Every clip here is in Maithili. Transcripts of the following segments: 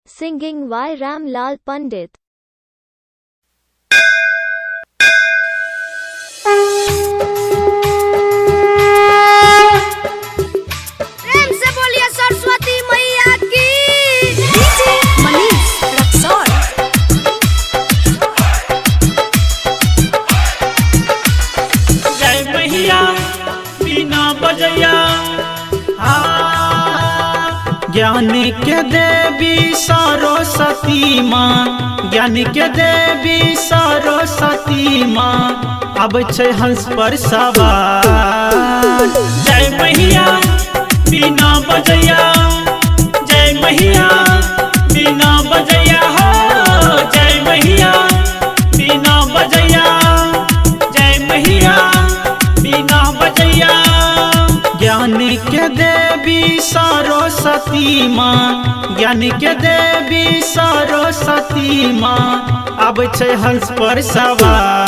Singing Y. Ram Lal Pandit. प्रेम से बोलिए सरस्वती मैया की। डीजे मनीष रक्सौल। जय मैया बिना बजैया। ज्ञान के देवी सरस्वती माँ, ज्ञान के देवी सरस्वती माँ, अब छै हंस पर सवार। जय मैया बिना बजैया, जय मैया बिना बजैया हो, जय मैया बिना बजैया, जय मैया बिना बजैया। ज्ञान के देवी सरस्वती माँ, ज्ञान के देवी सरस्वती माँ, अब छै हंस पर सवार।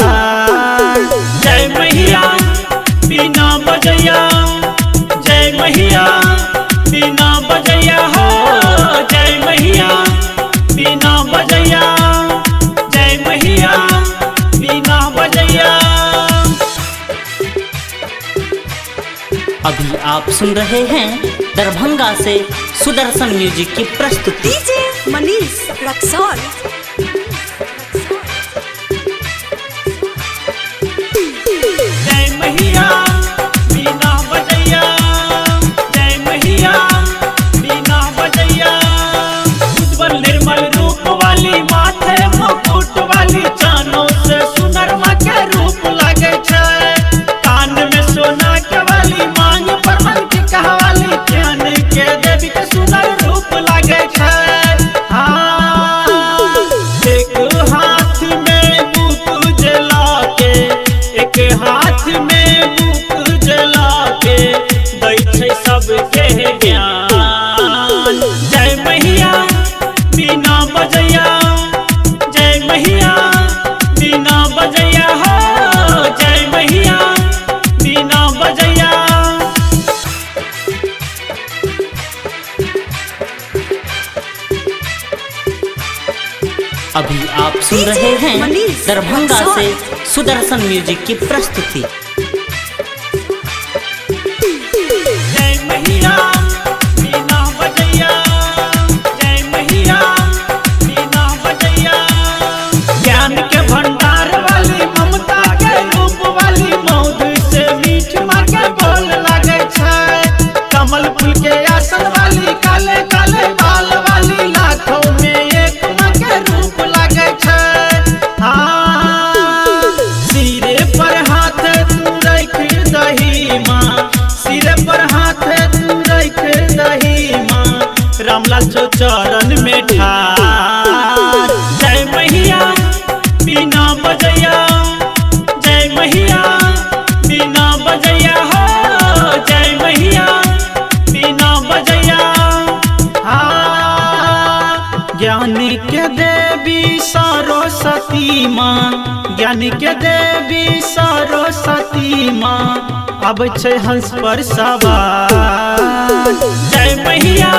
जय मैया बिना बजैया, जय मैया बिना बजैया हो, जय मैया बिना बजैया, जय मैया बिना बजैया। अभी आप सुन रहे हैं दरभंगा से सुदर्शन म्यूजिक की प्रस्तुति। डीजे मनीष रक्सौल। जय मैया बिना बजैया, जय मैया बिना बजैया। उज्ज्वल निर्मल रूप वाली, माथे मुकुट वाली, चानो से सुनर माँ के रूप लागे छै। कान में सोना के वाली, मांग पर मन के कहवाली, ज्ञान के देवी के सुनर रूप लागे छै। हाँ, एक हाथ में बुक जला के, एक हाथ में बुक जला के, दै छै सबके ज्ञान। जय मैया बिना बजैया, जय मैया बिना बजैया हो, जय मैया बिना बजैया। अभी आप सुन डीजे रहे हैं मनीष दरभंगा से रक्सौल। सुदर्शन म्यूजिक की प्रस्तुति। जय मैया बिना बजैया, जय मैया बिना बजैया। ज्ञान के भंडार वाली, ममता के रूप वाली, मौध से मीठ माँ के बोल लागे छै। कमल फूल के आसन वाली, काले काले बाल वाली, लाखों में एक माँ के रूप लागे छै। हाँ, सिरे पर हाथ तू रख दही माँ, सिरे पर हाथ तू रख दही माँ, रामलाल चो चरण में ठार। जय मैया बिना बजैया, जय मैया बिना बजैया हो, जय मैया बिना बजैया। हाँ, ज्ञान के देवी सरस्वती माँ, ज्ञान के देवी सरस्वती माँ, अब छै हंस पर सवार। जय मैया